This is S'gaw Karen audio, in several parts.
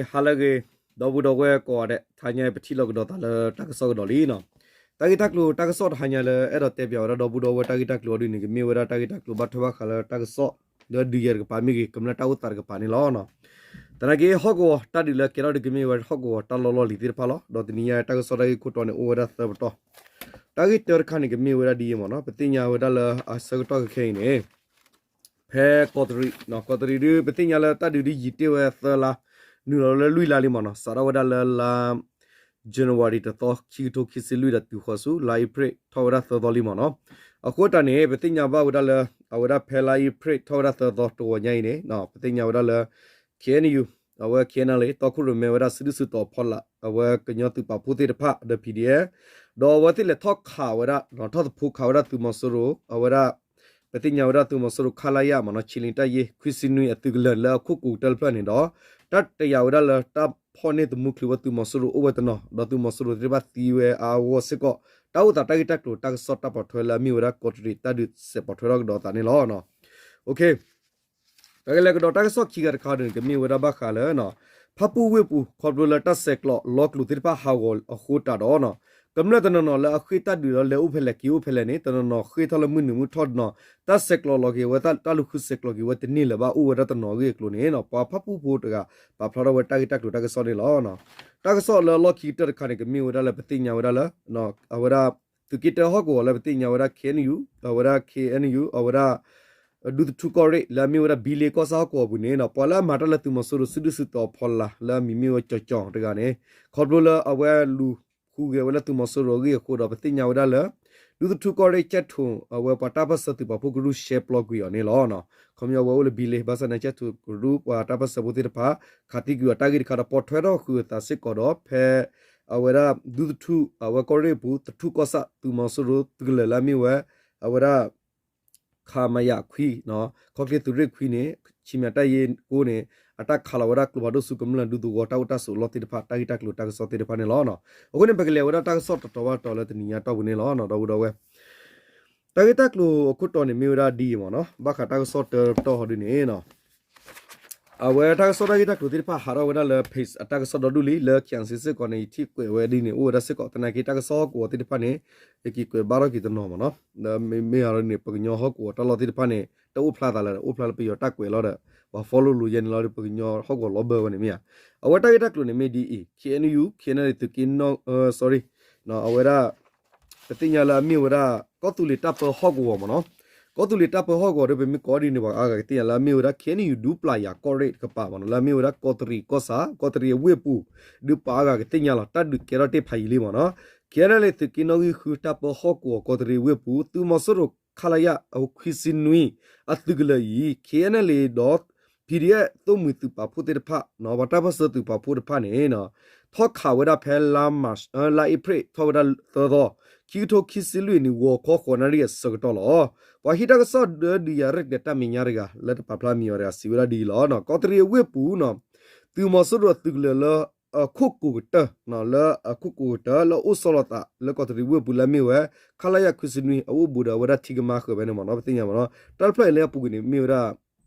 ဟါလၢအဂ့ၤ, ဒီပုၢ်ဒီဝဲၢ်ကိးဂၤဒဲး, တဟါညါပထံၣ်လိာ်ကဒီးသးလၢတၢ်ကစီၣ်ကဒီးလံနီၤ. တၢ်ဂ့ၢ်တၢ်ကျိၤတၢ်ကစီၣ်တဟါညါလၢအဲၣ်ဒိးတဲပၠးဝဲဒၣ်ဒီပုၢ်ဒီဝဲၢ်တၢ်ဂ့ၢ်တၢ်ကျိၤအီၤဒ်န့ၣ် ကမ့ၢ်ဝဲဒၣ်တၢ်ဂ့ၢ်တၢ်ကျိၤဘၣ်ထွဲဘၣ်ဃးလၢတၢ်ကစီၣ်လၢဒုးယၤတကပၤမ့ၢ်ဂ့ၤ, ကမျၢၢ်တၢ်အိၣ်သးတကပၤန့ၣ်လီၤ. သနာ်က့ဟီၣ်ကဝီၤတၢ်ဒုးလၢကဲထီၣ်ဒုးကမ့ၢ်ဝဲဟီၣ်ကဝီၤတၢ်လီၢ်လီၢ်လံၤသ့ၣ်တဖၣ်လီၤ. ဒီးတနံၤညါတၢ်ကစီၣ်တၢ်ဂ့ၢ်ခိၣ်တီန့ၣ်အိၣ်ဝဲဒၣ်သၢပတီၢ်. တၢ်ဂ့ၢ်တၢတခါန့ၣ် ကမ့ၢ်ဝဲဒၣ်ဒ်အံၤမ့ၢ်နီၤ, ပသ့ၣ်ညါဝဲဒၣ်လၢအဆၢကတီၢ်ခဲအံၤန့ၣ် ဖဲကီးတရံး, ကီးတရံးဒုး ပသ့ၣ်ညါလၢတၢ်ဒုးဒုးယံာ်တ့ၢ်ဝဲသၢလါ, နုာ်လီၤလၢလွံၢ်လါလံမ့ၢ်နီၤ, စးထီၣ်ဝဲဒၣ်လၢလါ January တသီ ခံကထိခံဆံလွံၢ်ဒီးတုၤဃီၤဆူ လါအ့ဖြ့ၣ်ထီၣ်ဝဲဒၣ်သၢသီလံမ့ၢ်နီၤ. အဃိတၢ်န့ၣ် ပသ့ၣ်ညါဘၣ်ဝဲဒၣ်လၢ အဝဲဒၣ်ဖဲလါအ့ဖြ့ၣ်ထီၣ်ဝဲဒၣ်သၢသီတဂီၤညါအံၤန့ၣ် ပသ့ၣ်ညါဝဲဒၣ်လၢ K N U အဝဲ K N L A တီခိၣ်ရိၣ်မဲဝဲဒၣ်စုဒုၣ်စုတီၤဖီလာ် အဝဲကညီသုးပာ်ဖှိၣ်သ့ၣ်တဖၣ်ဒီး P D F ဒီးအဝဲသ့ၣ်လဲၤထီၣ်ခးဝဲဒၣ် ထီၣ်သဖှိခးဝဲဒၣ်သုးမီၤစိရိၤ အဝဲဒၣ် ပသ့ၣ်ညါဝဲဒၣ်သုးမီၤစိရိၤ ခလရ မ့ၢ်နီၤ ခြေလျင်တပ်ရင်း ခွံဆံနွံအသုးကလၢၤလၢအခိၣ်ကူၤကတၢၢ်တဖျၢၣ်န့ၣ်ဒီး တၢ်တယာ်ဝဲဒၣ်လၢတၢ်ဖီၣ်န့ၢ်သမူချုးဝဲသုးမီၤစိရိၤအိၣ်ဝဲတနီၤ ဒီးသုးမီၤစိရိၤသ့ၣ်တဖၣ်သံဝဲအါအါဂီၢ်ဂီၢ်စ့ၢ်ကီး တၢ်အိၣ်သးတၢ်ဂ့ၢ်တၢ်ကျိၤတၢ်ကစီၣ်တၢ်ပိာ်ထွဲလၢအမ့ၢ်ဝဲဒၣ်ကီးတရံးတၢ်ဒုးစဲးပိာ်ထွဲထီၣ်ကဒီးသးန့ၣ်လီၤ. ပကလဲၤကဒီးတၢ်ကစီၣ်ခံဂၤတခါန့ၣ် ကမ့ၢ်ဝဲဒၣ်ဘၣ်ဃးလၢ ဖၣ်ပူၣ်ဝ့ၢ်ပူၤ ခီဖျိလၢတၢ်ဆဲးကျိးလီကျိၤသ့ၣ်တဖၣ်ဟးဂီၤအဃိတးဒီး ကမျၢၢ်တနီၤနီၤလၢအဃ့ၢ်တၢ်ဒုးဒီးလဲၤအိၣ်ဖဲလဲၣ်က့ၤအိၣ်ဖဲလဲၣ်န့ၣ် တနီၤနီၤဃ့ၢ်ထီၣ်လၢမုၢ်နုာ်မုၢ်ထီၣ်တနီၤ တၢ်ဆဲးကျိးလီၤက့ၤဝဲတၢ်လူၤဃုဆဲးကျိးက့ၤဝဲတန့ၢ်လၢၤဘၣ်အိၣ်ဝဲဒၣ်တနီၤအဂ့ၢ်အကျိၤန့ၣ် ပှၤဖၣ်ပူၣ်ဖိတဂၤ ပာ်ဖျါထီၣ်ဝဲတၢ်ဂ့ၢ်တၢ်ကျိၤတၢ်ကစီၣ်န့ၣ်လီၤ. တၢ်ကစီၣ်လၢအလီၢ်ခံကတၢၢ်တခါန့ၣ် ကမ့ၢ်ဝဲဒၣ်လၢပသ့ၣ်ညါဝဲဒၣ်လၢ အဝဲဒၣ် သုးက့တၢဟီၣ်ကဝီၤလၢပသ့ၣ်ညါဝဲဒၣ် K N U အဝဲဒၣ် K N U အဝဲဒၣ် ဒူသထူကီၢ်ရ့ၣ် လၢအမ့ၢ်ဝဲဒၣ်ဘံလ့ကီၢ်ဆၣ်ဟီၣ်ကဝီၤပူၤန့ၣ် ပှၤလၢအမၤတၢ်လၢသုးမီၤစိရိၤစုဒုၣ်စုတီၤဖီလာ် လၢအမံၤမ့ၢ်ဝဲကၠီၤကၠီၤတဂၤန့ၣ် ခီဖျိလၢအဝဲလူၤဃုဂဲၤဝဲလၢသုးမီၤစိရိၤအဂ့ၢ်အဃိဒီး ပသ့ၣ်ညါဝဲဒၣ်လၢ ဒူသထူကီၢ်ရ့ၣ်ကၠဲၣ်ထိၣ် အဝဲပှၤတၢ်ပၢၢ်ဆၢသုးပာ်ဖှိၣ်ကရူၢ်ရှဲပျီကွံာ်အီၤန့ၣ်လီၤ. ခီပညီဝဲအိၣ်လၢဘံလ့ ဘၣ်ဆၣ်န့ၣ် ကၠဲၣ်ထိၣ်ကရူၢ်ပှၤတၢ်ပၢၢ်ဆၢဖိသ့ၣ်တဖၣ် ခးသံကွံာ်အီၤတၢ်ဂ့ၢ်တခါဒီး ပိာ်ထွဲထီၣ်ဃုာ်အသးစ့ၢ်ကီးဒီး ဖဲ အဝဲဒၣ် ဒူသထူ အဝဲကီၢ်ရ့ၣ်အပူၤ သထူကီၢ်ဆၣ် သုးမီၤစိရိၤသုးကလၢၤလၢအမ့ၢ်ဝဲ အဝဲဒၣ် ခမရ ခွံ ခီၣ်ချ့သုးရ့ၣ်ခွံန့ၣ် ဆံမံၤတၢ်ယ့ကိန့ၣ် အတၢ်ခးလီၤဝဲဒၣ်ကျိဖးဒိၣ်ဆူကမျၢၢ်ဒူသဝီတၢ်အိၣ်တၢ်ဆိးအလီၢ်သ့ၣ်တဖၣ် တၢ်ဂ့ၢ်တၢ်ကျိၤတၢ်ကစီၣ်သ့ၣ်တဖၣ်န့ၣ်လီၤ. အဃိန့ၣ် ပကလဲၤဝဲဒၣ်တၢ်ကစီၣ်တတီၤဘၣ်တတီၤလၢတနံၤညါတီၢ်ပူၤန့ၣ်လီၤ ဒီပုၢ်ဒီဝဲၢ် တၢ်ဂ့ၢ်တၢ်ကျိၤအခိၣ်တီန့ၣ်မ့ၢ်ဝဲဒၣ်ဒ်အံၤမ့ၢ်နီၤ, ဘၣ်ဃးတၢ်ကစီၣ်တၢတတီၢ်ဟီဒ်န့ၣ်နီၤ, အဝဲတၢ်ကစီၣ်တၢ်ဂ့ၢ်တၢ်ကျိၤသ့ၣ်တဖၣ်ဟးထီၣ်ဝဲဒၣ်လၢ page အတၢ်ကစီၣ်ဒီဒူၣ်လံ လၢ K I C စ့ၢ်ကီးန့ၣ် ယထံၣ်ကွဲးဝဲဒ်န့ၣ် အိၣ်ဝဲဒၣ်စ့ၢ်ကီး သနာ်က့တၢ်ကစီၣ်ဟီၣ်ကဝီၤသ့ၣ်တဖၣ်န့ၣ် ယက့ၤကွဲးဘၣ်ထီၣ်က့ၤတနီၤမ့ၢ်နီၤ, ဒီးမ့မ့ၢ်ဟးထီၣ်န့ၣ် ပကညီဟီၣ်ကဝီၤတၢ်လီၢ်သ့ၣ်တဖၣ်န့ၣ် တအိၣ်ဖျါသးလၢၤ အိၣ်ဖျါလၢပယီၤတၢ်ကွဲးလီၤဒီး ပှၤ follow လိာ်ယဲန့ၣ်လီၤဒီး ပကညီဟီၣ်ကဝီၤလီၤဘၢဝဲန့ၣ်မ့ၢ်ဧါ, အဝဲတၢ်ဂ့ၢ်တၢ်ကျိၤန့ၣ်မ့ၢ်ဒ်အံၤ K N U, K N L A သုးက့နီၣ် sorry အဝဲဒၣ် ပသ့ၣ်ညါလၢအမ့ၢ်ဝဲဒၣ် ကီၢ်သူလ့ၤတၢ်ပၢဟီၣ်ကဝီၤမ့ၢ်နီၤ, ကီၢ်သူလ့ၤတၢ်ပၢဟီၣ်ကဝီၤဒီး ပမ့ၢ်ကိးဒ်န့ၣ် ပှၤအါဂၤကသ့ၣ်ညါလၢအမ့ၢ်ဝဲဒၣ် K N U ဒူပျၢ်ယၤကီၢ်ရ့ၣ်တကပၤမ့ၢ်နီၤ, လၢအမ့ၢ်ဝဲဒၣ်ကီးတရံးကီၢ်ဆၣ် ကီးတရံးအဝ့ၢ်ပူၤ ဒုးပှၤအါဂၤကသ့ၣ်ညါလီၤ တၢ်ဒုးကဲထီၣ်တ့ၢ်ဖးယံာ်လံမ့ၢ်နီၤ, K N L A သုးက့နီၣ်ဂံၢ်ဃုတၢ်ပၢဟီၣ်ကဝီၤ ကီးတရံးအဝ့ၢ်ပူၤ သုးမီၤစိရိၤ ခလရ ခွံဆံနွံ အသုးကလၢၤအံၤ K N L A ဒီး P D F သိၣ်မှံၤသုးပာ်ဖှိၣ်သ့ၣ်တဖၣ် ပှၤတၢ်ပၢၢ်ဆၢသုးပာ်ဖှိၣ်တဖၣ်န့ၣ် ထီၣ်ခးဝဲဒၣ်ဖဲလါ March လါအ့ဖြ့ၣ်ထီၣ်ဝဲဒၣ်သၢသီ ခံကထိခံဆံလွံၢ်နံၣ် ဂီၤခီဃိးနၣ်ရံၣ်အဆၢကတီၢ်လီၤ. ပှၤဟံးတၢ်ကစီၣ်ဒၢဒုးယၤရဲၣ်ကျဲၤတၢ်မဲာ်ညါတဂၤ လၢတပာ်ဖျါမံၤအီၤတဂၤ စံးဝဲဒၣ်ဒ်အံၤလီၤ. ကီးတရံးအဝ့ၢ်ပူၤ သုးမီၤစိရိၤအသုးကလၢၤလၢ အခိၣ်ကိၤကတၢၢ် လၢအခိၣ်ကိၤကတၢၢ် လၢအအိၣ်ဆီလီၤသးလၢကီးတရံးဝ့ၢ်ပူၤလၢအမ့ၢ်ဝဲ ခလရ ခွံဆံနွံ အအိၣ်ဘူးဒီးအဝဲဒၣ်ထံကမါဃၢၤဖဲန့ၣ်မ့ၢ်နီၤ ပသ့ၣ်ညါမ့ၢ်နီၤ တၢ်တဖျၢၣ်အံၤလၢအပူၤကွံာ်န့ၣ် မ့ၢ်ဝဲဒၣ်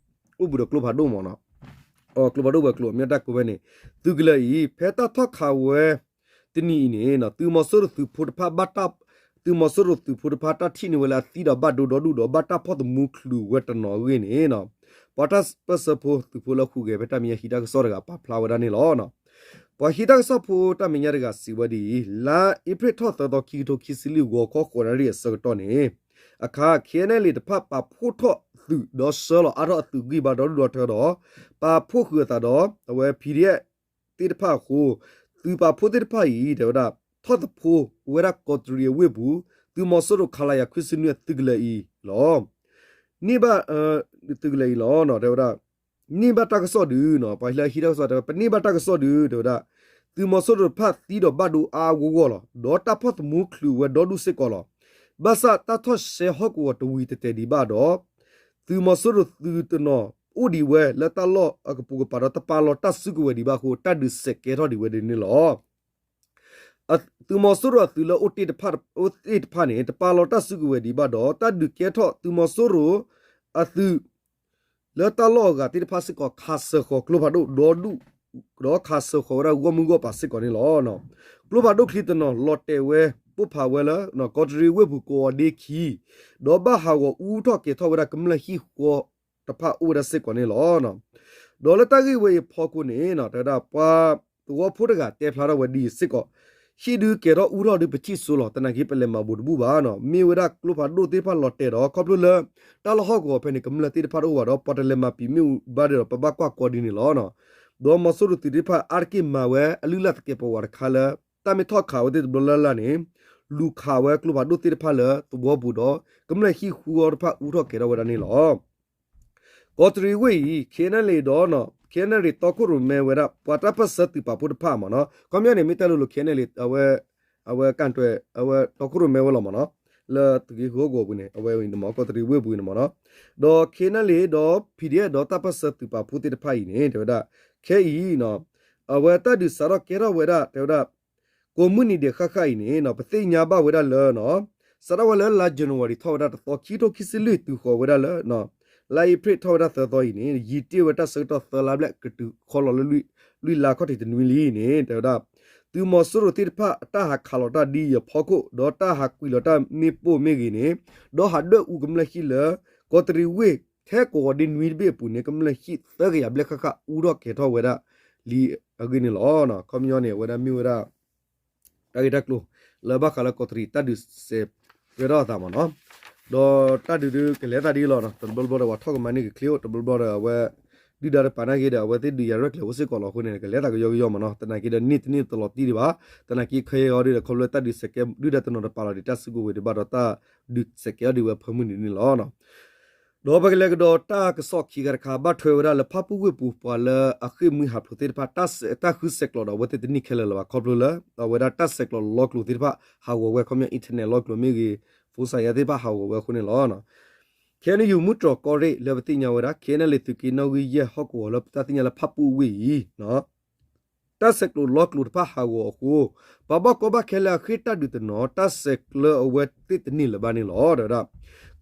အိၣ်ဘူးဒီးကျိဖးဒိၣ်မ့ၢ်နီၤ ကျိဖးဒိၣ်ဝဲၤကျိၤ မ့ၢ်တၢ်ကိးဝဲန့ၣ် သုးကလၢၤအံၤ ဖဲတၢ်ထီၣ်ခးဝဲ တနံၤအံၤန့ၣ် သုးမီၤစိရိၤသုးဖိတဖၣ်ဘၣ်တၢ် သုးမီၤစိရိၤသုးဖိတဖၣ်တၢ်ထံၣ်န့ၢ်ဝဲလၢအသံဒီးဘၣ်ဒိဒီဒူၣ်ဒီးဘၣ်တၢ်ဖီၣ်သမူချုးဝဲတနီၤအဂ့ၢ်န့ၣ် ပှၤတၢ်ပၢၢ်ဆၢဖိသုးဖိလၢဟူးဂဲၤဖဲတၢ်မဲာ်ညါဟံးတၢ်ကစီၣ်တဂၤပာ်ဖျါဝဲဒၣ်န့ၣ်လီၤ. ပှၤဟံးတၢ်ကစီၣ်ဖိတၢ်မဲာ်ညါတဂၤစံးဝဲဒ်အံၤ လါအ့ဖြ့ၣ်ထီၣ်သၢသီ ခံကထိခံဆံလွံၢ် ဂီၤခီဃိးနၣ်ရံၣ်အဆၢကတီၢ်န့ၣ် အခါ K N L A တဖၣ်ပာ်ဖှိၣ်ထီၣ်သုးဒီးဆှၢလီၤအါထီၣ်အသုးဂံၢ်ဘါဒီဒူၣ်ဒီထၢဒီး ပာ်ဖှိၣ်ဃုာ်အသးဒီး အဝဲ P D F သ့ၣ်တဖၣ်အဃိ သုးပာ်ဖှိၣ်သ့ၣ်တဖၣ်အံၤ တဲဝဲဒၣ်ထီၣ်သဖှိဝဲဒၣ်ကီးတရံးအဝ့ၢ်ပူၤ သုးမီၤစိရိၤ ခလရ ခွံဆံနွံ အသုးကလၢၤအံၤလီၤ. န့ၢ်ဘၣ် သုးကလၢၤအံၤလီၤ တဲဝဲဒၣ် န့ၢ်ဘၣ်တၢ်ကစီၣ်ဒုး ပှၤလၢဟံးတၢ်ကစီၣ်တဲဝဲ ပန့ၢ်ဘၣ်တၢ်ကစီၣ်ဒုး တဲဝဲဒၣ် သုးမီၤစိရိၤတဖၣ်သံဒီးဘၣ်ဒိအါအါဂီၢ်ဂီၢ်လီၤ. ဒီးတၢ်ဖီၣ်သမူချုးဝဲဒီဒူၣ်စ့ၢ်ကီးလီၤ. ဘၣ်ဆၣ်တၢ်ထီၣ်ရှဲဟီၣ်ကဝီၤတဝံၤတတဲာ်ဒံးဘၣ်ဒီး သုးမီၤစိရိၤသုးတနီၤအိၣ်ဒံးဝဲလၢတၢ်လီၢ်အကပိာ်ကပၤဒီးတပာ်လီၤတၢ်စုကဝဲၤဒံးဘၣ်အဃိ တၢ်ဒုးစဲးကဲထီၣ်ဒံးဝဲဒ်န့ၣ်လီၤ. သုးမီၤစိရိၤအသုးလၢအိၣ်တ့ၢ်တဖၣ် အိၣ်တ့ၢ်တဖၣ်န့ၣ် တပာ်လီၤတၢ်စုကဝဲၤဒံးဘၣ်ဒီး တၢ်ဒုးကဲထီၣ်သုးမီၤစိရိၤအသုး လၢတၢ်လီၢ်အဂၤသ့ၣ်တဖၣ်စ့ၢ်ကီး ခးစၢၤဃီၤကျိဖးဒိၣ်ဒီဒူၣ် ဒီးခးစၢၤဃီၤဝဲဒၣ်ဂီၢ်မုၢ်ဂီၢ်ပၤစ့ၢ်ကီးန့ၣ်လီၤ. ကျိဖးဒိၣ်ချံတနီၤလီၤတဲာ်ဝဲ ပိၢ်ဖးဝဲလၢ ကီးတရံးဝ့ၢ်ပူၤကိးဂီၤဒ့ခံ ဒီးဘၣ်ဟးဂီၤအူထီၣ်ကဲၤထီၣ်ဝဲဒၣ်ကမျၢၢ်ဟံၣ်ဃီတဖၣ်အိၣ်ဝဲဒၣ်စ့ၢ်ကီးန့ၣ်လီၤ. ဒီးလၢတၢ်ဂ့ၢ်ဝဲအံၤအဖီခိၣ်န့ၣ် တဲဝဲဒၣ်ပှၤသဝီဖိတဂၤတဲဖျါထီၣ်ဝဲဒ်အံၤစ့ၢ်ကီး, ဟံၣ်ဒုးကဲၤထီၣ်အူထီၣ်ဒုးပထံၣ်စိလီၤ, သနာ်က့ပလဲၤမၤဘူးတဘူၣ်ဘၣ်နီၤ, မ့ၢ်ဝဲဒၣ်ကျိဖးဒိၣ်သ့ၣ်တဖၣ်လီၤတဲာ်ဒီး ခီဖျိလၢ တၢ်လီၢ်ဟီၣ်ကဝီၤဖဲန့ၣ် ကမျၢၢ်သ့ၣ်တဖၣ်တအိၣ်ဘၣ်ဒီး ပှၤတလဲၤမၤပံာ်မ့ၣ်အူဘၣ်ဒီး ပဘၣ်ကွၢ်ကီဒ်န့ၣ်လီၤ. ဒီးမီၤစိရိၤသုးသ့ၣ်တဖၣ်အါတက့ၢ်မၤဝဲအလုၢ်အလၢ်သကဲးပဝးတခါလၢ တၢ်မ့ၢ်ထီၣ်ခးဝဲသ့ၣ်တဘျီလၢ်လၢ်န့ၣ် လူၤခးဝဲကျိဖးဒိၣ်သ့ၣ်တဖၣ်လၢသဝီပူၤဒီး ကမျၢၢ်ဟံၣ်ဃီတဖၣ်အူထီၣ်ကဲၤထီၣ်ဝဲဒၣ်န့ၣ်လီၤ. ကီးတရံးဝ့ၢ်အံၤ ခ့ၣ်အဲၣ်အၣ်လ့ၣ်ဒီး ခ့ၣ်အဲၣ်အၣ်လ့ၣ်တီခိၣ်ရိၣ်မဲဝဲဒၣ် ပှၤတၢ်ပၢၢ်ဆၢသုးပာ်ဖှိၣ်တဖၣ်မ့ၢ်နီၤ, ခီပညီန့ၣ် မ့ၢ်တဲလိၤလိၤ ခ့ၣ်အဲၣ်အၣ်လ့ၣ် အဝဲ အဝဲကၣ်တွဲ အဝဲတီခိၣ်ရိၣ်မဲဝဲလီၤမ့ၢ်နီၤ, လၢသုးက့ဃုဟီၣ်ကဝီၤပူၤန့ၣ် အဝဲန့ၣ်မ့ၢ် ကီးတရံးဝ့ၢ်ပူၤန့ၣ်မ့ၢ်နီၤ, ဒီးခ့ၣ်အဲၣ်အၣ်လ့ၣ်ဒီး ပီၣ်ဒံၣ်အဲၣ် ဒီးတၢ်ပၢၢ်ဆၢသုးပာ်ဖှိၣ်သ့ၣ်တဖၣ်အံၤန့ၣ် တဲဝဲဒၣ် ခဲအံၤ အဝဲတၢ်ဒုးစးထီၣ်ကဲထီၣ်ဝဲဒၣ် တဲဝဲဒၣ် ကိးမုၢ်နံၤဒဲးဃၣ်ဃၣ်အံၤန့ၣ် ပသ့ၣ်ညါဘၣ်ဝဲဒၣ်လၢ စးထီၣ်ဝဲလၢလါ January ထီၣ်ဝဲဒၣ်တသီ ခံကထိခံဆံလွံၢ် တုၤဃီၤဝဲဒၣ်လၢ လါအ့ဖြ့ၣ်ထီၣ်ဝဲဒၣ်သၢသီအံၤန့ၣ် ယံာ်တ့ၢ်ဝဲတၢ်ဆၢကတီၢ်သၢလါဘျဲၣ် ကတုၤခီလီၤလၢ လွံၢ်လါခီၣ်ထံးတနွံလံန့ၣ် တဲဝဲဒၣ် သုးမီၤစိရိၤသ့ၣ်တဖၣ်အတၢ်ဟးခးလီၤတၢ်ဒ်အံၤအဖီခိၣ် ဒီးတၢ်ဟးကွံာ်လီၤတၢ်မ့ၣ်ပိၢ်မ့ၢ်ဂ့ၤန့ၣ် ဒီးဟးဒွဲၣ်အူကမျၢၢ်ဟံၣ်လၢ ကီးတရံးဝ့ၢ် ထဲကိးဂီၤဒ့နွံတဘ့ၣ်အပူၤန့ၣ် ကမျၢၢ်ဟံၣ်သၢကယၤဘျဲၣ်ဃၣ်ဃၣ်အူထီၣ်ကဲၤထီၣ်ဝဲဒၣ်လံအဂ့ၢ်န့ၣ်လီၤ. ခီပညီန့ၣ် အဝဲဒၣ်မ့ၢ်ဝဲဒၣ် တၢ်ဂ့ၢ်တၢ်ကျိၤ လၢဘၣ်ဃးလၢကီးတရံးတၢ်ဒုးစဲးပၢထီၣ်အသးမ့ၢ်နီၤ, ဒီးတၢ်ဒုးဒုးကလဲၤသးဒ်အံၤလီၤနီၤ, တဘျီဘျီဒီးပှၤထီၣ်ကမၤန့ၢ်က့ၤချ့အိၣ် တဘျီဘျီဒီးအဝဲ ဒုၣ်ဒါတပာ်နာ်က့ၤဒီး အဝဲသ့ၣ်ဒုးယၤရဲၣ်ကျဲၤအိၣ်စ့ၢ်ကီးလီၤအဃိန့ၣ် ကလဲၤသးကယီကယီမ့ၢ်နီၤ, သနာ်က့ဒီးန့ၢ်တန့ၢ်တလီၤတံၢ်ဒံးဘၣ်, သနာ်က့ခဲအံၤအီၤဒုးဒီးခီဖျိတၢ်ဒုးစဲးကဲ ဒုၣ်ဒါတနီၤတပာ်လီၤဒံးတၢ်စုကဝဲၤဒံးဘၣ်ဒီးတၢ်ဒုးစဲးကဲအီၤဒံးဝဲအဖၢမုၢ်နံၤန့ၣ်လီၤ. ဒီးပကလဲၤကဒီးတၢ်ကစီၣ်ခံခါတခါ ဘၣ်ထွဲဝဲဒၣ်လၢဖၣ်ပူၣ်ဝ့ၢ်ပူၤ ပှၤလၢအဃ့ၢ်မှံဟးဖျိးသ့ၣ်တဖၣ် တၢ်ဃုဆဲးကျိးဒီးအဝဲသ့ၣ်တန့ၢ်ခဲလၢာ်လၢၤဘၣ် ခီဖျိလၢ အဝဲဒၣ်တၢ်ဆဲးကျိးလီကျိၤသ့ၣ်တဖၣ် ဟးဂီၤဝဲ ခီပညီ internet လီကျိၤမ့ၢ်ဂ့ၤ phone စၤယါသ့ၣ်တဖၣ်ဟးဂီၤဝဲအဃိန့ၣ်လီၤ. ခဲအံၤ မူတြီၢ်ကီၢ်ရ့ၣ်လၢပသ့ၣ်ညါဝဲဒၣ် ခ့ၣ်အဲၣ်အၣ်လ့ၣ်သုးက့နီၣ်ဂံၢ်ယဲၢ်ဟီၣ်ကဝီၤလၢပတၢ်သ့ၣ်ညါလၢဖၣ်ပူၣ်ဝ့ၢ်အံၤ တၢ်ဆဲးကျိးလီကျိၤတဖၣ်ဟးဂီၤအဃိ ပှၤဘၣ်ကီဘၣ်ခဲလၢအဃ့ၢ်တၢ်ဒုးတနီၤ တၢ်ဆဲးကျိးအဝဲသ့ၣ်တန့ၢ်လၢၤဘၣ်န့ၣ်လီၤ. ဒီးဝဲဒၣ်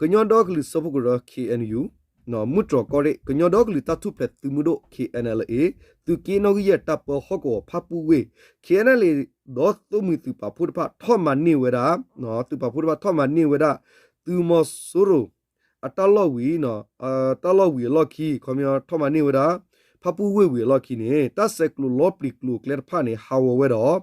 ကညီဒီကလုာ်စၢဖှိၣ်ကရၢ ခ့ၣ်အဲၣ်အၣ်ယူၣ်, မူတြီၢ်ကီၢ်ရ့ၣ် ကညီဒီကလုာ်တၢ်ထူၣ်ဖျဲးသုးမုၢ်ဒိၣ် ခ့ၣ်အဲၣ်အၣ်လ့ၣ်, သုးက့နီၣ်ဂံၢ်ယဲၢ်တၢ်ပၢဟီၣ်ကဝီၤဖၣ်ပူၣ်ဝ့ၢ် ခ့ၣ်အဲၣ်အၣ်လ့ၣ် ဒီးသိၣ်မှံၤသုးပာ်ဖှိၣ်တဖၣ်ထီၣ်မၤန့ၢ်ဝဲဒၣ် သုးပာ်ဖှိၣ်တဖၣ်ထီၣ်မၤန့ၢ်ဝဲဒၣ် သုးမီၤစိရိၤ အတၢ်လီၢ်ဝံၤ တၢ်လီၢ်ဝံၤအလီၢ်ခံ ခီပညီထီၣ်မၤန့ၢ်ဝဲဒၣ် ဖၣ်ပူၣ်ဝ့ၢ်ဝံၤအလီၢ်ခံန့ၣ် တၢ်ဆဲးကျိးလီပျံၤကျိၤကျဲတဖၣ်န့ၣ် ဟးဂီၤဝဲဒီး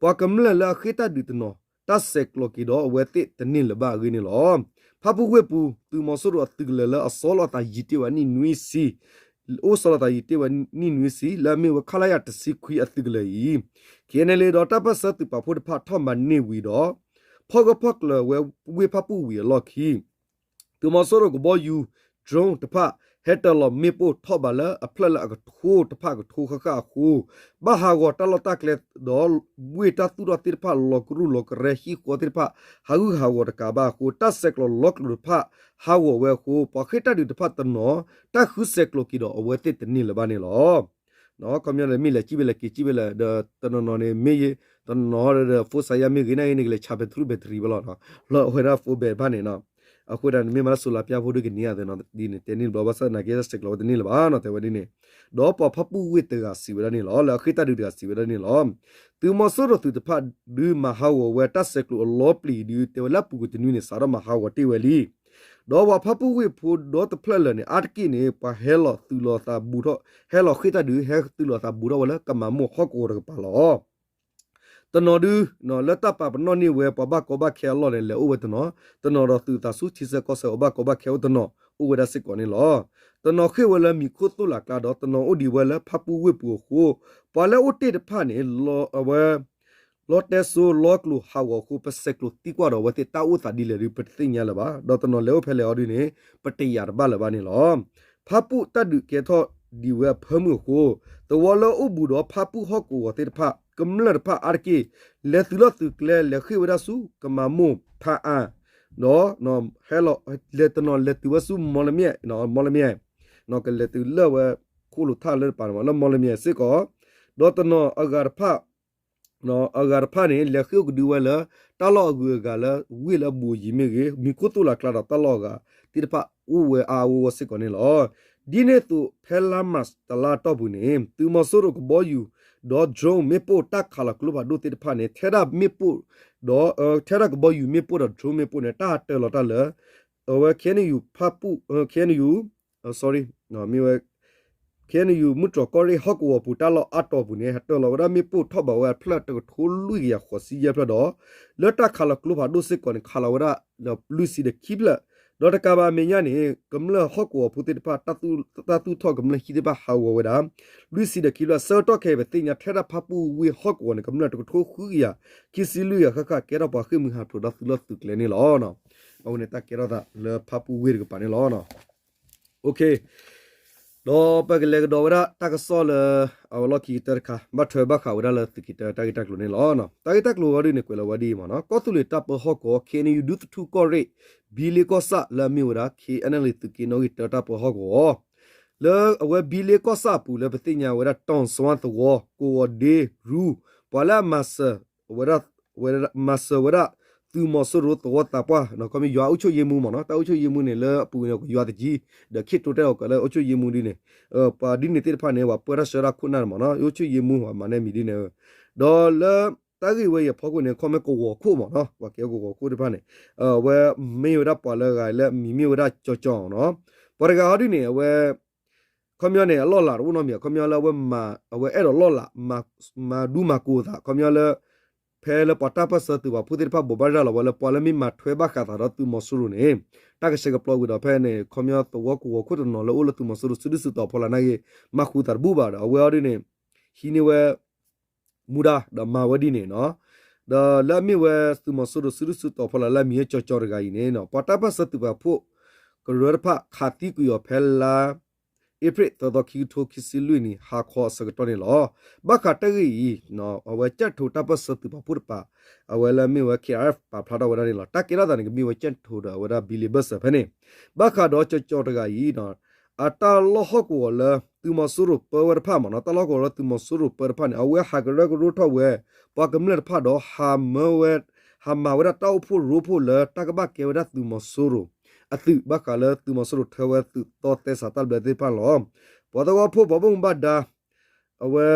ပှၤကမျၢၢ်လၢအဃ့ၢ်တၢ်ဒုးတနီၤ တၢ်ဆဲးကျိးက့ၤဒီးအဝဲသ့ၣ်တန့ၢ်လၢၤဘၣ်အဂ့ၢ်န့ၣ်လီၤ. ဖၣ်ပူၣ်ဝ့ၢ်ပူၤ သုးမီၤစိရိၤအသုးကလၢၤလၢအဆီလီၤအသးယံာ်တ့ၢ်ဝဲနံၣ်နွံဆံ အိၣ်ဆီလီၤသးယံာ်တ့ၢ်ဝဲနံၣ်နွံဆံ လၢအမ့ၢ်ဝဲ ခလရ တဆံခွံအသုးကလၢၤအံၤ ခ့ၣ်အဲၣ်အၣ်လ့ၣ်ဒီးတၢ်ပၢၢ်ဆၢသုးပာ်ဖှိၣ်တဖၣ်ထီၣ်မၤန့ၢ်ဝံၤဒီး ဖီၣ်ဂၢၢ်ဖီၣ်ကျၢၤဝဲဝ့ၢ်ဖၣ်ပူၣ်ဝံၤအလီၢ်ခံ သုးမီၤစိရိၤကဘီယူၤ drone တဖၣ် ဟဲတၢၤလီၤမ့ၣ်ပိၢ်ထီၣ်ဘးလၢအဖျၢၣ်လၢအကထိတဖၣ်ကထိဃၣ်ဃၣ်အဃိ ဘၣ်ဟးဂီၤတၢ်လီၢ်တၢ်ကျဲဒီး ဝ့ၢ်တၢ်သူၣ်ထီၣ်သ့ၣ်တဖၣ်လီၤကရူၢ်လီၤကရဲဟံၣ်ဃီသ့ၣ်တဖၣ် ဟးဂူာ်ဟးဂီၤတကးဘၣ်အဃိ တၢ်ဆဲးကျိးလီကျိၤတဖၣ်ဟးဂီၤဝဲအဃိ ပှၤဃ့ၢ်တၢ်ဒုးတဖၣ်တနီၤ တၢ်ဃုဆဲးကျိးက့ၤဒီးအဝဲသ့ၣ်တန့ၢ်လၢၤဘၣ်န့ၣ်လီၤ. ခီပညီန့ၣ် မ့ၢ်လဲၤကံၣ်ဖဲလဲၣ်က့ၤကံၣ်ဖဲလဲၣ်ဒီး တနီၤနီၤန့ၣ် မ့ၢ်ယဲ တနီၤနီၤဒီး phone စၤယါမ့ၢ်ဂ့ၤန့ၣ်ဂ့ၤန့ၣ် ကလဲၤဆး battery battery ဘၣ်လီၤ. လီၤဝဲဒၣ် phone battery ဖၣ်န့ၣ်နီၤ အဃိဒၣ်န့ၣ် မ့ၢ်မၤလၢ solar ပျၢ်ဖိဒုကန့ၢ်ဧါသ့နီၤ ဒ်န့ၣ် တဲန့ၢ်တဘျီဘၣ်ဆၣ်သနာ်က့ တၢ်ဆဲးကျိးဝဲတန့ၢ်လၢၤဘၣ်နီၤ တဲဝဲဒ်န့ၣ် ဒီးပှၤဖၣ်ပူၣ်ဝ့ၢ်တဂၤစံးဝဲဒၣ်န့ၣ်လီၤ လၢအဃ့ၢ်တၢ်ဒုးတဂၤစံးဝဲဒၣ်န့ၣ်လီၤ. သုးမီၤစိရိၤသုးတဖၣ်ဒုးမၤဟးဂီၤဝဲတၢ်ဆဲးကျိးအလီပျံၤဒုး တဲဝဲလၢအပူၤကွံာ်တနွံန့ၣ် စးထီၣ်မၤဟးဂီၤတ့ၢ်ဝဲလံ ဒီးပှၤဖၣ်ပူၣ်ဝ့ၢ်ဖိဒီတဖျၢၣ်လၢာ်န့ၣ် အါတက့ၢ်န့ၣ် ပှၤဟဲလီၤသုးလီၤသးဘူးထီၣ် ဟဲလီၤဃ့ၢ်တၢ်ဒုး ဟဲသုးလီၤသးဘူးထီၣ်ဝဲလၢကမၤမိၢ်ဟီၣ်ကဝီၤတကပၤလီၤ. တနီၤဒု လၢတၢ်ပာ်ပနီၣ်န့ၢ်ဝဲပှၤဘၣ်ကီဘၣ်ခဲအလီၢ်န့ၣ် လဲၤအိၣ်ဝဲတနီၤ, တနီၤဒီးသုးသးဆူထံဆၢကီၢ်ဆၢအဘၣ်ကီဘၣ်ခဲအိၣ်တနီၤ အိၣ်ဝဲဒၣ်စ့ၢ်ကီးန့ၣ်လီၤ. တနီၤဃ့ၢ်ဝဲလၢမံၤခိၣ်သိၣ်လးကျါဒီး တနီၤအိၣ်ဒံးဝဲလၢဖၣ်ပူၣ်ဝ့ၢ်ပူၤအဃိ ပှၤလၢအိၣ်တ့ၢ်တဖၣ်န့ၣ် အဝဲ လီတဲစိလီကျိၤဟးဂီၤအဃိ ပဆဲးကျိးသံကွၢ်ဒီးအဝဲသ့ၣ်တၢ်အိၣ်သးဒ်လဲၣ်ဒု ပတသ့ၣ်ညါလၢၤဘၣ်, ဒီးတနီၤလဲၤအိၣ်ဖဲလဲၣ်အီၤဒုန့ၣ် ပတယာ်တဘၣ်လၢၤဘၣ်န့ၣ်လီၤ. ဖၣ်ပူၣ်တၢ်ဒုးကဲထီၣ်ဒံးဝဲအဖၢမုၢ်အဃိ သဝီလၢအိၣ်ဘူးဒီးဖၣ်ပူၣ်ဟီၣ်ကဝီၤသ့ၣ်တဖၣ် ကမျၢၢ်တဖၣ်အါတက့ၢ် လဲၤသုးလီၢ်သုးကျဲ လဲၤဃ့ၢ်ဝဲဒၣ်ဆူကမၤမိၢ်ဖးအါ ဒီး လဲၤတနီၤလဲၤတုၤဝဲဆူမီၢ်လမၠဲၣ်, မီၢ်လမၠဲၣ်, ကလဲၤတုၤလၢဝဲခိၣ်လိာ်ထၣ်လၢတပၤန့ၣ် လၢမီၢ်လမၠဲၣ်စ့ၢ်ကီး, ဒီးတနီၤအဂၤတဖၣ် အဂၤတဖၣ်န့ၣ် လဲၤဃ့ၢ်အိၣ်ကဒုဝဲလၢ တၢ်လီၢ်အဂုၤအဂၤလၢဝ့ၢ်လၢအဘူးအယံၤမ့ၢ်ဂ့ၤ, မံၤခိၣ်သိၣ်လးကျါဒီးတၢ်လီၢ်အဂၤသ့ၣ်တဖၣ်အိၣ်ဝဲအါအါဂီၢ်ဂီၢ်စ့ၢ်ကီးန့ၣ်လီၤ. ဒ်န့ၣ်အသိး ဖဲလါမၢ်ၡးတလါအတီၢ်ပူၤန့ၣ် သုးမီၤစိရိၤကဘီယူၤ ဒီး drone မ့ၣ်ပိၢ်တၢ်ခးလီၤကျိဖးဒိၣ်သ့ၣ်တဖၣ်န့ၣ် ထဲဒၣ်မ့ၣ်ပိၢ် ဒီး ထဲဒၣ်ကဘီယူၤမ့ၣ်ပိၢ်ဒီး drone မ့ၣ်ပိၢ်န့ၣ် တၢ်ဟးတၢၤလီၤတၢ်လၢ အဝဲ KNU ဖၣ်ပူၣ် KNU sorry မ့ၢ်ဝဲ KNU မုၢ်တြီၤကီၢ်ရ့ၣ်ဟီၣ်ကဝီၤပူၤတၢ်လီၢ်အါတီၤပူၤန့ၣ် ဟးတၢၤလီၤဝဲဒၣ်မ့ၣ်ပိၢ်ထီၣ်ဘးဝဲအဖျၢၣ်တကထိလွံၢ်ကယၤဃိးဆံယဲၢ်ဖျၢၣ်ဒီး လၢတၢ်ခးလီၤကျိဖးဒိၣ်စ့ၢ်ကီးန့ၣ် ခးလီၤဝဲဒၣ်ဒီးလွံၢ်ဆံဒီးခံဖျၢၣ် ဒီးတကးဘၣ်အမဲာ်ညါန့ၣ် ကမျၢၢ်ဟီၣ်ကဝီၤဖိသ့ၣ်တဖၣ် တၢ်သူၣ်ထီၣ်ကမျၢၢ်ဟံၣ်သ့ၣ်တဖၣ်ဟးဂီၤဝဲဒၣ် လွံၢ်ဆံဒီးခံဖျၢၣ် ဆၢကတီၢ်ခဲအံၤ ပသ့ၣ်ညါထဲဒၣ်ဖၣ်ပူၣ်ဝ့ၢ်ဟီၣ်ကဝီၤန့ၣ် ကမျၢၢ်တကထိဃုကယၤ ခံဆံလွံၢ်ဂၤဃၣ်ဃၣ် ကဲထီၣ်ပှၤဃ့ၢ်မှံဟးဖျိးဒီးသုးလီၢ်သုးကျဲန့ၣ်လီၤ. အဝဲန့ၣ်တၢ်ကဲထီၣ်သးလၢဖၣ်ပူၣ်ဝ့ၢ်တကပၤန့ၣ်လီၤ. ဒီးပကလဲၤကဒီးဝဲဒၣ်တၢ်ကစီၣ်လၢ အဝဲလီၢ်ခံကတၢၢ်တခါ ဘၣ်ထွဲဘၣ်ဃးဝဲဒၣ်လၢသုးက့တၢတၢ်ဂ့ၢ်တၢ်ကျိၤန့ၣ်လီၤ. တၢ်ဂ့ၢ်တၢ်ကျိၤဝဲဒၣ်န့ၣ် ကွဲးလီၤဝဲဒ်အံၤမ့ၢ်နီၤ ကီၢ်သူလ့ၤတၢ်ပၢဟီၣ်ကဝီၤ KNU ဒူသထူကီၢ်ရ့ၣ် ဘံလ့ကီၢ်ဆၣ်လၢအမ့ၢ်ဝဲဒၣ် KNLA သုးက့နီၣ်ဂံၢ်တၢတၢ်ပၢဟီၣ်ကဝီၤ လၢအဝဲဘံလ့ကီၢ်ဆၣ်အပူၤလၢပသ့ၣ်ညါဝဲဒၣ် တီၢ်စွါသဝီ ကဝီၤဒ့ရူ ပှၤလၢအမၤစၢၤဝဲဒၣ် မၤစၢၤဝဲဒၣ်သုးမီၤစိရိၤသဝီသးပှၢ် ခီမ့ၢ်ယွၤအုပ်ချုပ်ရေးမှူးမ့ၢ်နီၤ တၢ်အုပ်ချုပ်ရေးမှူးန့ၣ် လၢအပူၤန့ၣ် ယွၤတကံ ဒီးခ့ၣ်တိတဲအီၤကလၢအုပ်ချုပ်ရေးမှူးဒ်န့ၣ် ပှၤဒ်န့ၣ်သ့ၣ်တဖၣ်န့ၣ် ပှၤပၢတၢ်ဆှၢတၢ်ခိၣ်နၢ်န့ၣ်မ့ၢ်နီၤ အုပ်ချုပ်ရေးမှူး ပှၤမၤန့ၢ်မံၤဒ်န့ၣ် ဒီးလၢတၢ်ဂ့ၢ်ဝဲအံၤအဖီခိၣ်န့ၣ် ခီမ့ၢ်ကဝီၤခိၣ်မ့ၢ်နီၤ ပှၤကဲကဝီၤခိၣ်သ့ၣ်တဖၣ်န့ၣ် အဝဲမ့ၢ်ဝဲဒၣ်ပှၤလၢအဂၤလၢအမံၤမ့ၢ်ဝဲဒၣ်ကၠီၤကၠီၤနီၤ ပှၤတဂၤဟီဒ်န့ၣ် အဝဲ ခီပညီန့ၣ် အလီၢ်လၤတအိၣ်နီတမံၤ ခီပညီလၢအဝဲ အဝဲအဲၣ်ဒိးလီၢ်လၤ မၤဒူမၤကိၤအသး ခီပညီလၢ ဖဲလၢပှၤတၢ်ပၢၢ်ဆၢသုးပာ်ဖှိၣ်သ့ၣ်တဖၣ်ဘိးဘၣ်ရၤလီၤဝဲလၢ ပှၤလၢမ့ၢ်မၤထွဲဘၣ်ဃးသးဒီးသုးမီၤစိရိၤန့ၣ် တၢ်ကဆှဲကပျီကွံာ်ဒီးဖဲန့ၣ် ခီပညီသဝီကဝီၤခိၣ်တနီၤလၢအိၣ်လၢသုးမီၤစိရိၤစုဒုၣ်စုတီၤဖီလာ်နာ်က့ မၤဃူသးတဘူၣ်ဘၣ်ဒီး အဝဲအီၤဒ်န့ၣ် ဟံးန့ၢ်ဝဲ မူဒါ ဒီးမၤဝဲဒ်န့ၣ်နီၤ ဒီးလၢအမ့ၢ်ဝဲသုးမီၤစိရိၤစုဒုၣ်စုတီၤဖီလာ်လၢအမံၤဟဲကၠီၤကၠီၤတဂၤအံၤန့ၣ် ပှၤတၢ်ပၢၢ်ဆၢသုးပာ်ဖှိၣ် ကရၢတဖၣ်ခးသံကွံာ်အီၤဖဲလါ အ့ဖြ့ၣ်သၢသီခံကထိခံဆံလွံၢ်နံၣ် ဟါခီအဆၢကတီၢ်န့ၣ်လီၤ. ဘၣ်ဃးတၢ်ဂ့ၢ်အံၤ အဝဲကၠဲၣ်ထိးတၢ်ပၢၢ်ဆၢသုးပာ်ဖှိၣ်တပၤ အဝဲလၢအမ့ၢ်ဝဲ ခ့ၣ်အါအၣ် ပာ်ဖျါထီၣ်ဝဲဒၣ်န့ၣ်လီၤ. တၢ်ကဲထီၣ်သးန့ၣ် ကမ့ၢ်ဝဲကၠဲၣ်ထိးဒီးအဝဲဒၣ်ဘံလ့ဘၢၣ်စၢၤဖဲန့ၣ် ဘၣ်ဃးဒီးကၠီၤကၠီၤတဂၤအံၤ အတၢ်လီၢ်ဟီၣ်ကဝီၤလၢသုးမီၤစိရိၤပၢဝဲတဖၣ်မ့ၢ်နီၤ တၢ်လီၢ်ဟီၣ်ကဝီၤလၢသုးမီၤစိရိၤပၢတဖၣ်န့ၣ် အဝဲဟးကရၢကရိထီၣ်ဝဲ ပှၤကမျၢၢ်တဖၣ်ဒီး ဟးမၤဝဲဒၣ်တၢ်အိၣ်ဖှိၣ်ရိဖှိၣ်လၢတၢ်ကဘၣ်ကဲဝဲဒၣ်သုးမီၤစိရိၤ အသုး ဘၣ်ဃးလၢသုးမီၤစိရိၤထၢဝဲသုးသီသဲစးတၢ်ဘျၢသ့ၣ်တဖၣ်လီၤ. ပှၤသဝီဖိပှၤဘၣ်မူဘၣ်ဒါ အဝဲ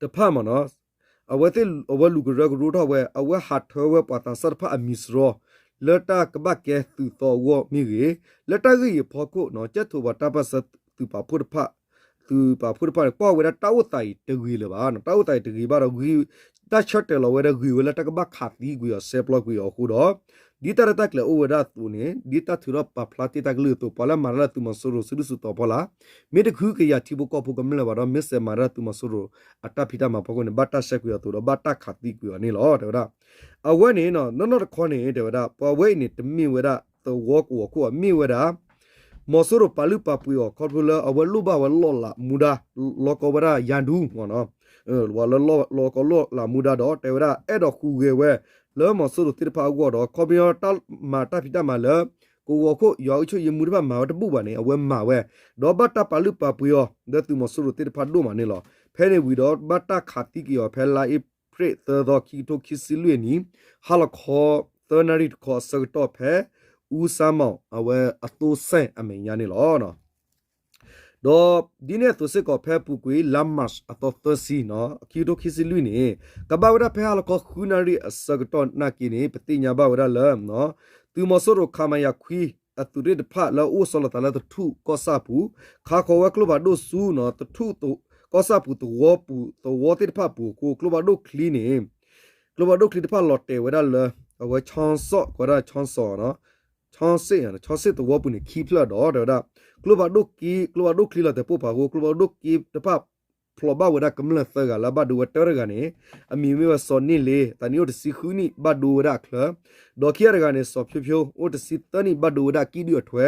တဖၣ်မ့ၢ်နီၤ အဝဲသ့ၣ် အဝဲလူၤကရၢကရိထီၣ်ဝဲ အဝဲဟးထၢဝဲပှၤသးစၢ်တဖၣ်အမံၤစရီ လၢတၢ်ကဘၣ်ကဲသုးသီအဂီၢ်မ့ၢ်ဂ့ၤ, လၢတၢ်ဂ့ၢ်အံၤအဖီခိၣ်နီၤ ကၠဲၣ်ထိးပှၤတၢ်ပၢၢ်ဆၢသုးပာ်ဖှိၣ်တဖၣ် သုးပာ်ဖှိၣ်တဖၣ်န့ၣ် ကွၢ်ဝဲဒၣ်တၢ်အိၣ်သးအံၤတဂ့ၤလၢၤဘၣ်. တၢ်အိၣ်သးအံၤတဂ့ၤဘၣ်ဒီး တၢ်ဆၢတဲာ်လီၤဝဲဒီးဂ့ၤဝဲလၢတၢ်ကဘၣ်ခးသံကွံာ်အီၤစဲပျီကွံာ်အီၤအဃိဒီး ဒ်တၢ်ရဲၣ်တၢ်ကျဲၤအိၣ်ဝဲဒၣ်အသိးန့ၣ် ဒ်တၢ်ထုးထီၣ်ပာ်ဖျါတ့ၢ်တၢ်ကလုၢ်အသိး ပှၤလၢမၤတၢ်လၢသုးမီၤစိရိၤစုဒုၣ်စုတီၤဖီလာ် မ့ၢ်တဃုကယာ်ထံဖိကီၢ်ဖိကမျၢၢ်ဘၣ်ဒီး မ့ၢ်စဲးမၤတၢ်သုးမီၤစိရိၤအတၢ်ဖံးတၢ်မၤဖီခိၣ်န့ၣ် ဘၣ်တၢ်ဆဲးကွံာ်အီၤအသိးဒီး ဘၣ်တၢ်ခးသံကွံာ်အီၤန့ၣ်လီၤ. တဲဝဲဒၣ် အဝဲန့ၣ် နီၢ်နီၢ်တခီန့ၣ် တဲဝဲဒၣ် ပှၤဝဲအံၤန့ၣ် တမ့ၢ်ဝဲဒၣ်သဝီကဝီၤခိၣ်ဘၣ် မ့ၢ်ဝဲဒၣ် မီၤစိရိၤပာ်လုၢ်ပာ်ပှ့ၤအီၤ ခီဖျိလၢအဝဲလိၣ်ဘၣ်ဝဲလီၢ်လၤမူဒါ လီၤကီဝဲဒၣ်ယၤဒူ လၢလီၤကီလီၢ်လၤမူဒါဒီး တဲဝဲဒၣ် အဲၣ်ဒိးဟူးဂဲၤဝဲ လၢမီၤစိရိၤသ့ၣ်တဖၣ်အဂီၢ်ဒီး ခီပညီတၢ်မၤတၢ်ဖံးတၢ်မၤလၢ ကဝီၤခိၣ် ယွၤအုပ်ချုပ်ရေးမှူးတဖၣ်မၤဝဲတဘူၣ်ဘၣ်န့ၣ် အဝဲမၤဝဲ ဒီးဘၣ်တၢ်ပာ်လုၢ်ပာ်ပှ့ၤအီၤ လၢသုးမီၤစိရိၤသ့ၣ်တဖၣ်ဒိၣ်မးန့ၣ်လီၤ. ဖဲန့ၣ်ဝံၤဒီး ဘၣ်တၢ်ခးသံကွံာ်အီၤ ဖဲလါအ့ဖြ့ၣ်သၢသီ ခံကထိခံဆံလွံၢ်နံၣ် ဟါလီၤခီ သၢနၣ်ရံၣ်တခီအဆၢကတီၢ်ဖဲ အူစါမီၤ အဝဲအသိစဲၣ်အမဲာ်ညါန့ၣ်လီၤ. ဒီးဒ်န့ၣ်အသိးစ့ၢ်ကီး ဖဲအပူၤကွံာ် လါမၢ်ၡးအသီသၢဆံ ခံကထိခံဆံလွံၢ်န့ၣ် ကဘၣ်ဝဲဒၣ်ဖဲဟါလီၤခီဃုနၣ်ရံၣ်အဆၢကတီၢ်နာ်က့န့ၣ် ပသ့ၣ်ညါဘၣ်ဝဲဒၣ်လၢ သုးမီၤစိရိၤ ခမရ ခွံ အသုးရ့ၣ်တဖၣ်လၢအအိၣ်ဆီလီၤသးလၢသထူၣ်ကီၢ်ဆၣ်ပူၤ ခးဃီၤဝဲကျိဖးဒိၣ်ဆူ သထူၣ်ကီၢ်ဆၣ်ပူၤသဝီပူၤ သဝီသ့ၣ်တဖၣ်ပူၤအဃိ ကျိဖးဒိၣ်ချံန့ၣ် ကျိဖးဒိၣ်ချံတဖၣ်လီၤတဲာ်ဝဲဒၣ်လၢ အဝဲဆီစီၣ် ကီးဒၣ်ဆီစီၣ် ဆီစ့ၣ် ဆီစ့ၣ်သဝီပူၤန့ၣ် ခံဖျၢၣ်ဒီး တဲဝဲဒၣ် ကျိဖးဒိၣ်က့ ကျိဖးဒိၣ်ချံလီၤတဲာ်ပိၢ်ဖးအဃိ ကျိဖးဒိၣ်က့တဖၣ် ဖျိးဘၣ်ဝဲဒၣ်ကမျၢၢ်သၢဂၤလၢအဘၣ်ဒိဝဲတၢတဂၤန့ၣ် အမံၤမ့ၢ်ဝဲစီၤန့ၢ်လ့ အသးနံၣ်အိၣ်တဆံဃုနံၣ် ဘၣ်ဒိဝဲဒၣ်အချၢ ဒီးခံဂၤတဂၤန့ၣ် စီၤဖၠိဖၠိ အိၣ်တဆံသၢနံၣ် ဘၣ်ဒိဝဲဒၣ်အကံၣ်ဒုၣ်အထွဲ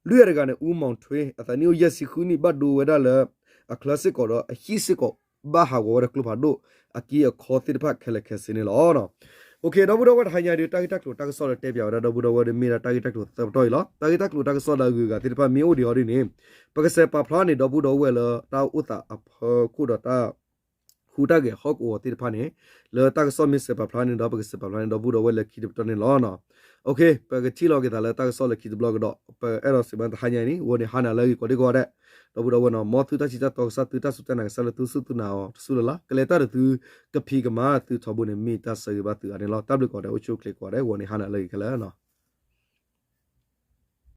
လွံၢ်ဂၤတဂၤန့ၣ် အူမီၣ်ထွ့ အသးနံၣ်အိၣ်ယဲၢ်ဆံဃုနံၣ် ဘၣ်ဒိဝဲဒၣ်လၢအချၢစ့ၢ်ကီးဒီး အဟံၣ်စ့ၢ်ကီး ဘၣ်ဟးဂီၤဝဲဒီးကျိဖးဒိၣ်အက့အခီသ့ၣ်တဖၣ်ခဲလၢာ်ခဲဆ့န့ၣ်လီၤ. ဒီပုၢ်ဒီဝဲၢ်တဟါညါဒီး တၢ်ဂ့ၢ်တၢ်ကျိၤတၢ်ကစီၣ်လၢတဲပၠးဝဲဒၣ်ဒီပုၢ်ဒီဝဲၢ်ဒီးမ့ၢ်ဒၣ်တၢ်ဂ့ၢ်တၢ်ကျိၤသၢပတီၢ်အံၤလီၤ. တၢ်ဂ့ၢ်တၢ်ကျိၤတၢ်ကစီၣ်လၢအဂုၤအဂၤသ့ၣ်တဖၣ်မ့ၢ်အိၣ်ဒံးအီၤဒ်န့ၣ် ပကစဲးပာ်ဖျါန့ၢ်ဒီပုၢ်ဒီဝဲၢ်လၢတၢ်အိၣ်သးအဖီခိၣ်ဒီးတၢ် ဟူးတၢ်ဂဲၤဟီၣ်ကဝီၤသ့ၣ်တဖၣ်န့ၣ် လၢတၢ်ကစီၣ်မ့ၢ်စဲးပာ်ဖျါန့ၣ်ဒီး ပကစဲးပာ်ဖျါန့ၣ် ဒီပုၢ်ဒီဝဲၢ်လၢခံတပတီၢ်န့ၣ်လီၤ. ပကထံၣ်လိာ်က့ၤသးလၢတၢ်ကစီၣ်လၢခံတဘျီကဒီး ပအဲၣ်ဒိးစံးဘၣ်တဟါညါအံၤန့ၣ် ဂီၤန့ၣ်ဟါနၤလၢအဂ့ၤကိးဒံကိးဂၤဒဲး, ဒီပုၢ်ဒီဝဲၢ်နီၤ မ်သုတၢ်စံးတၢ်တီကစၢ် သုတၢ်စူၢ်တၢ်နာ်ကစၢ်လၢသုစူၢ်သုနာ်အီၤတစူၢ်လၢ်လၢ် ကလဲၤတၢ်ဒီးသု ကဖံးကမၤသုထီဘိန့ၣ် မ့ၢ်တၢ်ဆၢဂ့ၤဘၣ်သုအါန့ၣ်လီၤ. တၢ်ဘျုးကိးဂၤဒဲး အိၣ်ဆူၣ်အိၣ်ချ့ကိးဂၤဒဲး ဂီၤန့ၣ်ဟါနၤလၢအဂ့ၤခဲလၢာ်နီၤ.